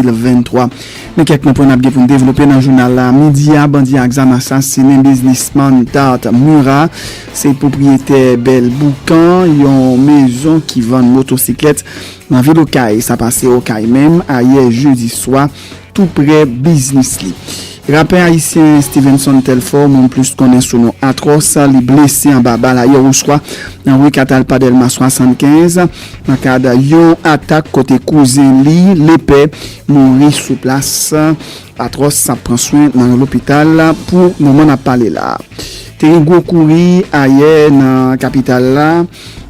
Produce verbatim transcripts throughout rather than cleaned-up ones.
vennntwa. Men kèk nan pwen n ap gen pou n devlope nan jounal la. Midi a, bandi ak zam asasinen biznismann Tart Murat. Se pwopriyetè Bèl Boukan, yon mezon ki vann motosiklèt nan vil Okay. Sa pase Okay menm, ayè jedi swa, tou prè biznis li. Rapè ayisyen Stevenson Telfort, moun plis konnen sou non Atros, li blese anba bal ayè oswa nan ri Katalpa Dèlma swasannkenz, nan kad yon atak kote kouzen li, Lepè, mouri sou plas. Atros ap pran swen nan yon lopital pou moman n ap pale la. Te gen gwo kouri ayè nan kapital la,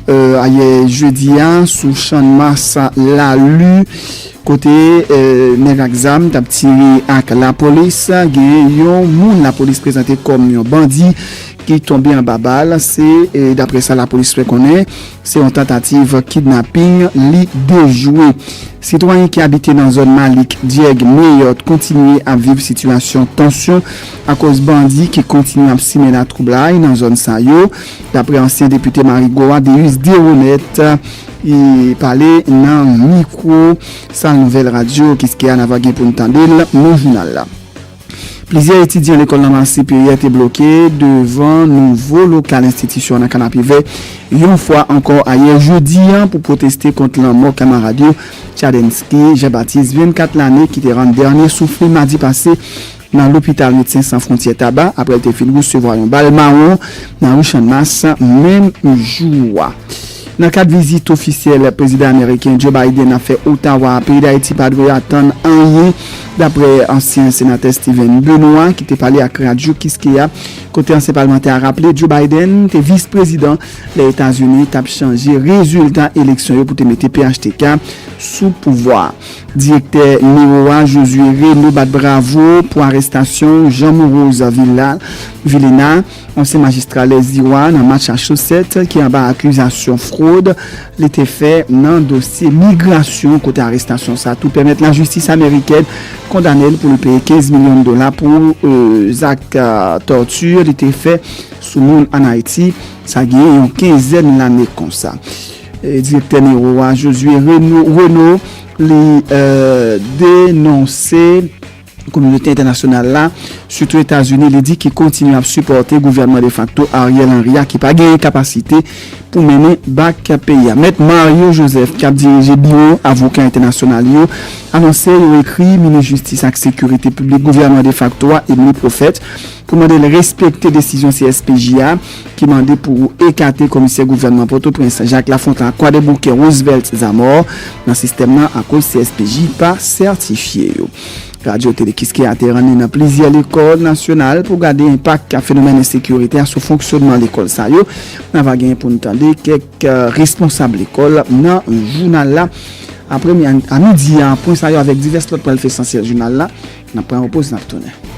euh, ayè jedi a, sou Channmas Lali, kote, euh, nèg ak zam t ap tire ak lapolis. Gen yon moun lapolis prezante kòm yon bandi ki tonbe anba bal. Se, euh, daprè sa lapolis fè konnen, se yon tantativ kidnaping li dejwe. Sitwayen ki abite nan zòn Malik, Dyèg, Meyòt kontinye ap viv sitiyasyon tansyon akoz bandi ki kontinye ap simen latwoublay nan zòn sa yo, daprè ansyen depite Marigo a, Deus Deronette, ki pale nan mikwo Sal Nouvèl Radyo Kiskeya. N ava gen pou n tande l nan jounal la. Plizyè etidyan lekòl Lanmasi Perrier te bloke devan nouvo lokal enstitisyon an nan Kanapevè yon fwa ankò ayè jedi a pou pwoteste kont lanmò kamarad yo Chadensky Jean Baptiste, vennkat lane, ki te rann dènye souf li madi pase nan lopital Medsen San Fwontyè Taba, apre l te fin resevwa yon bal mawon nan ri Channmas menm jou a. Nan kad vizit ofisyèl prezidan ameriken Joe Biden ap fè Ottawa, peyi Dayiti pa dwe atann anyen, daprè ansyen senatè Steven Benoît, ki te pale ak Radyo Kiskeya, kote ansyen palmantè a raple Joe Biden te vis prezidan lè Etazini t ap chanje rezilta eleksyon yo pou te mete P H T K sou pouvwa. Direktè Nero a, Josué Renaud, bat bravo pou arestasyon Jean Morose Villa, Vilena, ansyen majistra Lèziwa nan Massachusetts, ki anba akizasyon fwod li te fè nan dosye migrasyon, kote arestasyon sa tou pèmèt lajistis amerikèn kondane l pou l peye kenz milyon dola pou, euh, zak, euh, tòti li te fè sou moun ann Ayiti, sa gen yon kenzèn lane konsa. E, direktè Nero a, Josué Renaud, Renaud, li, euh, denonse kominote entènasyonal la, sitou Etazini, li di ki kontinye ap sipòte gouvènman defakto Ariel Henry a ki pa genyen kapasite pou mennen bak peyi a. Mèt Mario Joseph, k ap dirije biwo avoka entènasyonal yo, anonse yo ekri minis jistis ak sekirite piblik gouvènman defakto a, Emmeline Prophète, pou mande l respekte desizyon C S P J a ki mande pou ekate komisè gouvènman Pòtoprens Jacques Lafontant ak Kwadèboukè Roosevelt Zamor nan sistèm nan akoz C S P J pa sètifye yo. Radyo Tele Kiskeya te rann li nan plizyè lekòl nasyonal pou gade enpak fenomèn ensekirite a sou fonksyonman lekòl sa yo. N ava genyen pou n tande kèk, euh, responsab lekòl nan jounal la. Apre mi-, a midi a, pwen sa yo avèk divès lòt pral fè esansyèl jounal la. N ap pran yon poz, n ap tounen.